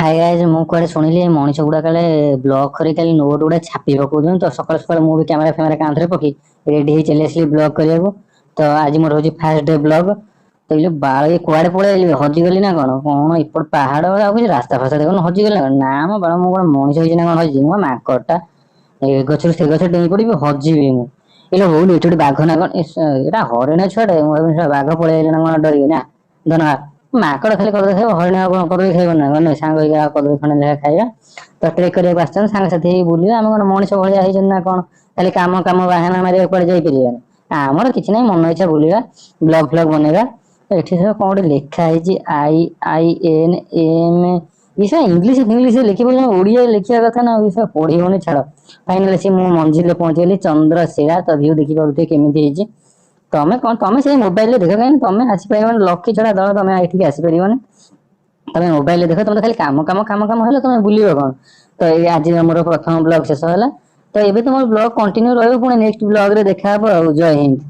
High guys, ମୁଁ କୁଆଡ଼େ ଶୁଣିଲି ଏ ମଣିଷ ଗୁଡ଼ା କାଳେ ବ୍ଲଗ୍ କରି କାଲି ନୋଟ୍ ଗୁଡ଼ା ଛାପି ପକଉଛନ୍ତି। ତ ସକାଳୁ ସକାଳୁ ମୁଁ ବି କ୍ୟାମେରା ଫ୍ୟାମେରା କାନ୍ଧରେ ପକେଇ ରେଡି ହେଇ ଚାଲି ଆସିଲି ବ୍ଲଗ୍ କରିବାକୁ। ତ ଆଜି ମୋର ହଉଛି ଫାଷ୍ଟ ଡେ ବ୍ଲଗ୍। ତ ଏଇ ବାଳ, ଇଏ କୁଆଡ଼େ ପଳେଇ ଆଇଲି? ହଜିଗଲି ନା କଣ? କଣ ଏପଟ ପାହାଡ଼, ଆଉ କିଛି ରାସ୍ତା ଫାସ୍ତା ଦେଖୁନ, ହଜିଗଲି ନା କଣ? ନା ମ ବାଳ, ମୁଁ କଣ ମଣିଷ ହେଇଛି ନା କଣ ହଜିବି? ମୁଁ ମାଙ୍କଡ଼ଟା, ଏ ଗଛରୁ ସେ ଗଛ ଡେଇଁ ପଡ଼ିବି, ହଜିବି ମୁଁ? ଏଇଟା ହଉନି, ଏଠି ଗୋଟେ ବାଘ ନା କଣ? ଏଇଟା ହରିଣ ଛୁଆଟେ। ମୁଁ ଭାବିଲି ବାଘ ପଳେଇ ଆଇଲା ନା କଣ, ଡରିବି ନା। ଧନ୍ୟବାଦ। ମାଙ୍କଡ଼ ଖାଲି କଦଳୀ ଖାଇବ, ହରିଣ ଆଉ କଣ କଦଳୀ ଖାଇବ ନା କଣ? ସାଙ୍ଗ ହେଇକି ଆଉ କଦଳୀ ଖଣ୍ଡେ ଲେଖା ଖାଇବା। ତ ଟ୍ରେକ୍ କରିବାକୁ ଆସିଛନ୍ତି, ସାଙ୍ଗସାଥି ହେଇକି ବୁଲିବା। ଆମେ କଣ ମଣିଷ ଭଳିଆ ହେଇଛନ୍ତି ନା କଣ? ଖାଲି କାମ କାମ ବାହାନା ମାରିବା, କୁଆଡେ ଯାଇପାରିବାନି। ଆମର କିଛି ନାହିଁ, ମନ ଇଚ୍ଛା ବୁଲିବା, ବ୍ଲଗ ଫ୍ଲଗ ବନେଇବା। ଏଠି ସବୁ କଣ ଗୋଟେ ଲେଖା ହେଇଛି, I I N M, ଏ ସବୁ ଇଂଲିଶ ଫିଂଲିଶ ଲେଖିବ, ଓଡ଼ିଆରେ ଲେଖିବା କଥା ନା, ଏ ସବୁ ପଢି ହଉନି, ଛାଡ। ଫାଇନାଲି ସେ ମୁଁ ମଞ୍ଜିରେ ପହଞ୍ଚିଗଲି, ଚନ୍ଦ୍ରଶିଳା। ତ ଭିଉ ଦେଖିପାରୁଥିବେ କେମିତି ହେଇଛି। ତମେ କଣ, ତମେ ସେଇ ମୋବାଇଲରେ ଦେଖ, କାହିଁକି ତମେ ଆସିପାରିବନି। ଲକି ଛଡା ଦଳ, ତମେ ଏଠିକି ଆସିପାରିବନି। ତମେ ମୋବାଇଲରେ ଦେଖ। ତମେ ତ ଖାଲି କାମ କାମ କାମ କାମ ହେଲେ ତମେ ବୁଲିବ କଣ? ତ ଏଇ ଆଜି ଆମର ପ୍ରଥମ ବ୍ଲଗ ଶେଷ ହେଲା। ତ ଏବେ ତମର ବ୍ଲଗ କଣ୍ଟିନ୍ୟୁ ରହିବ, ପୁଣି ନେକ୍ସଟ ବ୍ଲଗରେ ଦେଖା ହବ। ଆଉ ଜୟ ହିନ୍ଦ।